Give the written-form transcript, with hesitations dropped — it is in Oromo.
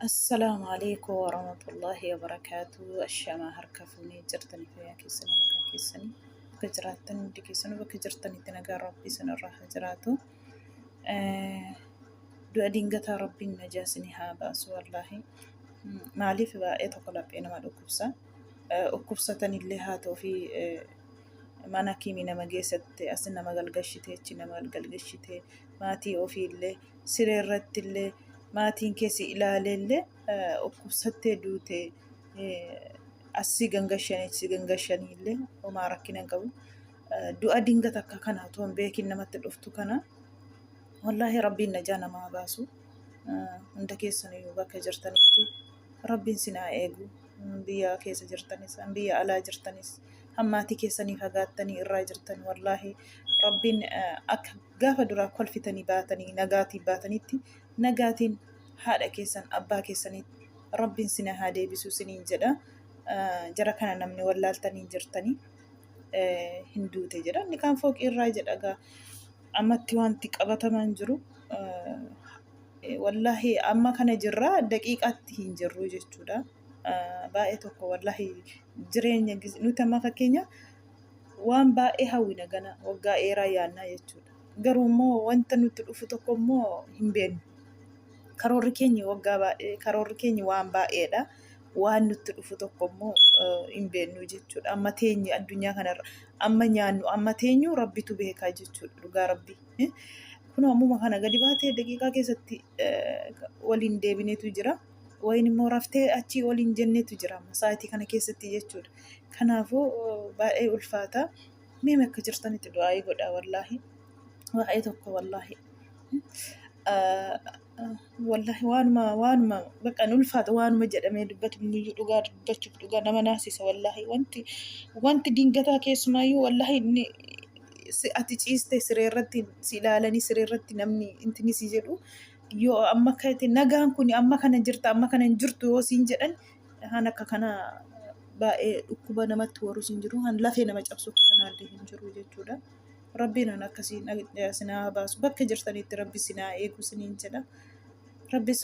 Assalaamu alaikum warahmatullahi wabarakaatu. Ashamaa harka fuunee jirtanii fayyaa keessanii nagaa keessanii bakka jiraattan hundi keessanuu bakka jirtanitti nagaa rabbii isinirraa haa jiraatu. Du'a dingataa rabbiin najaa isinii haa baasu wallaahi. Maaliif baay'ee tokko laphee nama dhukkubsa. Dhukkubsatanillee haa ta'u fi mana kiimii nama geessatte as nama galgashite achi nama galgashite maatii ofiillee siree irratti illee maatiin kee si ilaalee illee dhukkubsattee duute as si gangashanii achi si gangashanii illee homaa rakkina hin qabu. Du'a dingata akka kana otoo hin beekin namatti dhuftu kana wallaahi rabbiin najaa namaa baasu. Hunda keessaniyyuu bakka jirtanitti rabbiin sin haa eegu. Biyya keessa jirtanis biyya alaa jirtanis hammaatii keessanii fagaattanii irraa jirtan wallaahi rabbiin akka Gaafa duraa kolfitanii baatanii nagaatiin baatanitti nagaatiin haadha keessan abbaa keessanitti rabbiin sina haa deebisuu siniin jedha. Jara kana namni wallaaltanii hin jirtanii hin duute jedha. Inni kaan fooqii irraa jedha gaa ammatti wanti qabatamaan jiru. Wallaahi amma kana jirra daqiiqaatti hin jirru jechuudha. Baay'ee tokko wallaahi jireenya nuti amma fakkeenya waan baay'ee hawwina gana waggaa dheeraa yaannaa jechuudha. Garuu immoo wanta nutti dhufu tokko immoo hin beeknu. Karoorri keenya waggaa baay'ee karoorri keenya waan baay'eedha. Waan nutti dhufu tokko immoo hin beeknu jechuudha. Amma teenye addunyaa kanarra amma nyaannu amma teenyu rabbitu beekaa jechuudha dhugaa rabbii. Kunoo ammuma kana gadi baatee daqiiqaa keessatti waliin deebineetu jira. Wayin immoo raftee achii waliin jenneetu jira amma sa'aatii kana keessatti jechuudha. Kanaafuu baay'ee ulfaata. Mee bakka jirtanitti du'aayii godhaa wallaahi. Baay'ee tokko wallaahi. Wallaahi waanuma waanuma bakka hin ulfaata waanuma jedhamee dubbatamuyyuu dhugaa dubbachuuf dhugaa nama naasisa wallaahi. Wanti wanti dingataa keessumaayyuu wallaahi inni ati ciiste siree irratti si ilaalanii siree irratti namni intini si jedhu yoo amma kate nagaan kun amma kana jirta amma kana hin jirtu yoo siin jedhan han akka kana baay'ee dhukkuba namatti horus hin jiru han lafee nama cabsu akka kanaallee hin jiru jechuudha. Rabbiin han akkasii sinaa baasu bakka jirtanitti rabbi sinaa eegu siniin jedha. Rabbi.